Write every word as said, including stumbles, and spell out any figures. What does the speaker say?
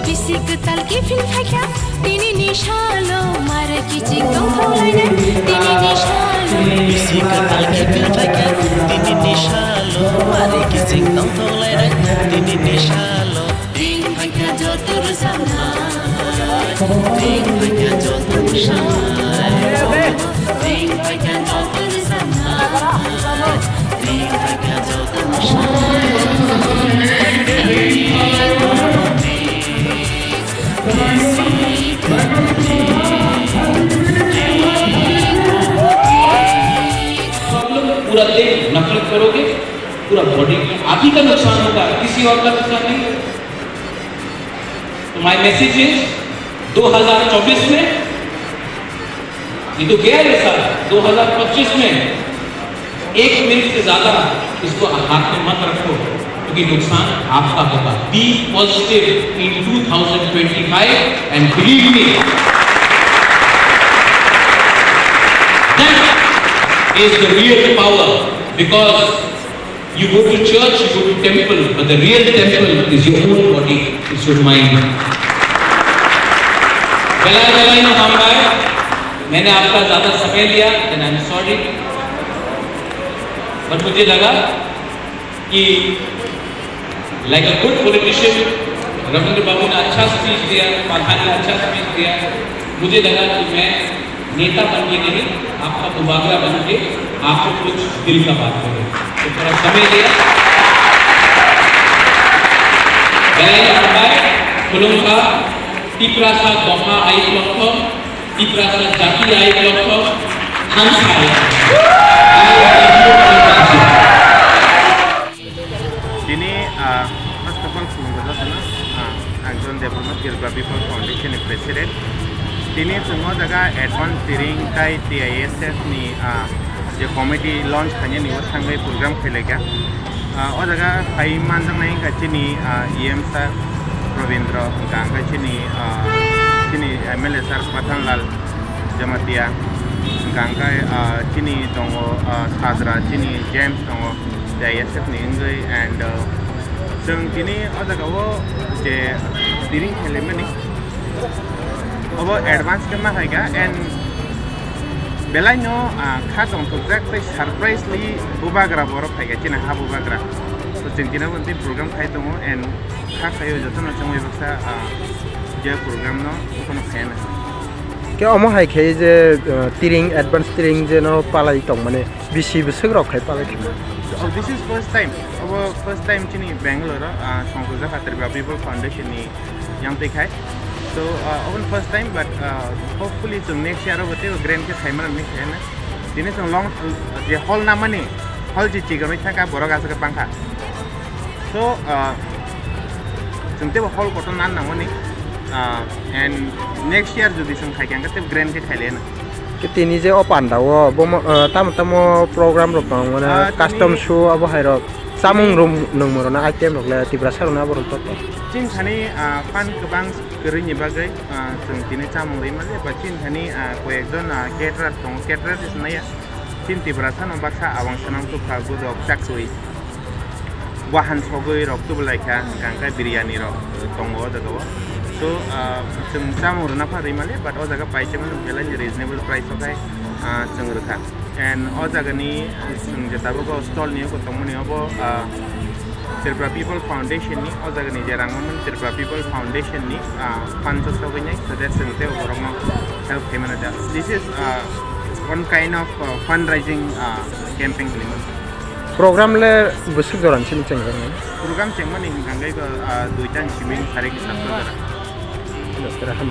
Bisi kwtal kiphil phaikha, tini ni salo mare kiching tongthok lainai, tini ni salo. Bisi kwtal kiphil phaikha, tini ni salo mare kiching tongthok lainai, tini ni salo. Ring phaikha joto rwchapnai, ring phaikha joto mwsanai, ring phaikha joto rwchapnai, ring phaikha joto mwsanai. पूरा दिन नफरत करोगे, पूरा बॉडी का, आप ही का नुकसान होगा, किसी और का नुकसान नहीं होगा। तो माय मैसेज इज, दो हज़ार चौबीस में, ये तो गया ये साल, दो हज़ार पच्चीस में एक मिनट से ज्यादा इसको हाथ में मत रखो, क्योंकि नुकसान आपका होगा। Be positive in two thousand twenty-five and believe me, that is the real power, because you go to church, you go to temple, but the real temple is your own body, it's your mind. Belai belai no hambai, मैंने आपका ज्यादा समय लिया, then I'm sorry, but मुझे लगा कि like a good politician, Ravindra बाबू ने अच्छा स्पीच दिया, प्रधान ने अच्छा स्पीच दिया, मुझे लगा कि मैं नेता बन के नहीं, आपका बुबागरा बन के आपको कुछ दिल का बात करूं। तो थोड़ा समय दिया। Belai no hambai, khulumkha, Tiprasa dopha ayuk lokthom, Tiprasa jati ayuk lokthom, thansa ayuk lokthom. Tini, ah, first of all, khulumkha jotono, ah, ang John Debbarma, Tripura People Foundation ni President. Tini chwng o jaga advance tiring tai T I S F ni, ah, je committee launch khainani o thangwi program khailaikha. Ah, o jaga phai manjaknai wngkha chini, ah, E M sir Rabindra, hwnkha hwnkhe chini, ah, chini M L A sir Pathanlal Jamatia, hwnkha hwnkhe, ah, chini tongo, ah, Sajra, chini James tongo. J I S F ni wngwi and, uh, chwng tini o jaga o je tiring khailaimani obo advance khe ma phaikha and belai no, ah, kha tongthokjak tei surprisely bubagra borok phaikha chini ha bubagra. So chwng tini obo tei program khai tongo and kha khaio jotono chwngwi baksa, ah, je program no okhorno khaina. Khe omo hai khe je, uh, tiring advance tiring je no palai tongmani bisi bwswk rok khai palai khe. Oh, this is first time. Obo first time chini Bangalore, ah, songkojak Tripura People Foundation ni yang twi khai. So, ah, obo first time, but, ah, hopefully chwng next year obo teibo grand khe khai mani khe na. Tini chwng long, je hall namani, hall je chikonwi thangkha, borok aswk bangkha. So, ah, chwng teibo hall kotor nan nangmani, ah, and next year jodi chwng khai khe, hwnkhe teibo grand khe khai lena. Khe tini je o panda o, bomo, ah, tamo tamo program rok tongo na, ah, tini custom show abo hai rok, chamung rom nungmung rok na, item rok le Tiprasa rok na abo rok to. Chini thani, ah, fan kwbang kwrwini bagwi, ah, chwng tini chamung rwi mali, ba chini thani, ah, koyekjon, ah, caterer tongo, caterer se naiya. Chini Tiprasa no baksa awang sanam tubukha, godok chaksui. Wahan sogwi rok tubulai kha, hwnkha hwnkhe biryani rok, eh, tongo o jaga o. So, ah, chwng chamung rwna pha rwi mali, but o jaga pai chama belai ni reasonable price o khai, ah, chwng rwkha. And o jaga ni chwng je tabuk o stall ni eko tongmani obo, ah, Tripura People Foundation ni, o jaga ni je rang mani Tripura People Foundation ni, ah, fund o sogwi nai, so that chwng tei borok no help khai mano. This is, ah, one kind of, ah, fundraising, ah, campaign hinwi mano. Program le bwswk jora ni simi chengjaknai? Program chengmani hwnkha hwnkhe, ah, duita ni simi sari kisa jora. Hello, sir, ham.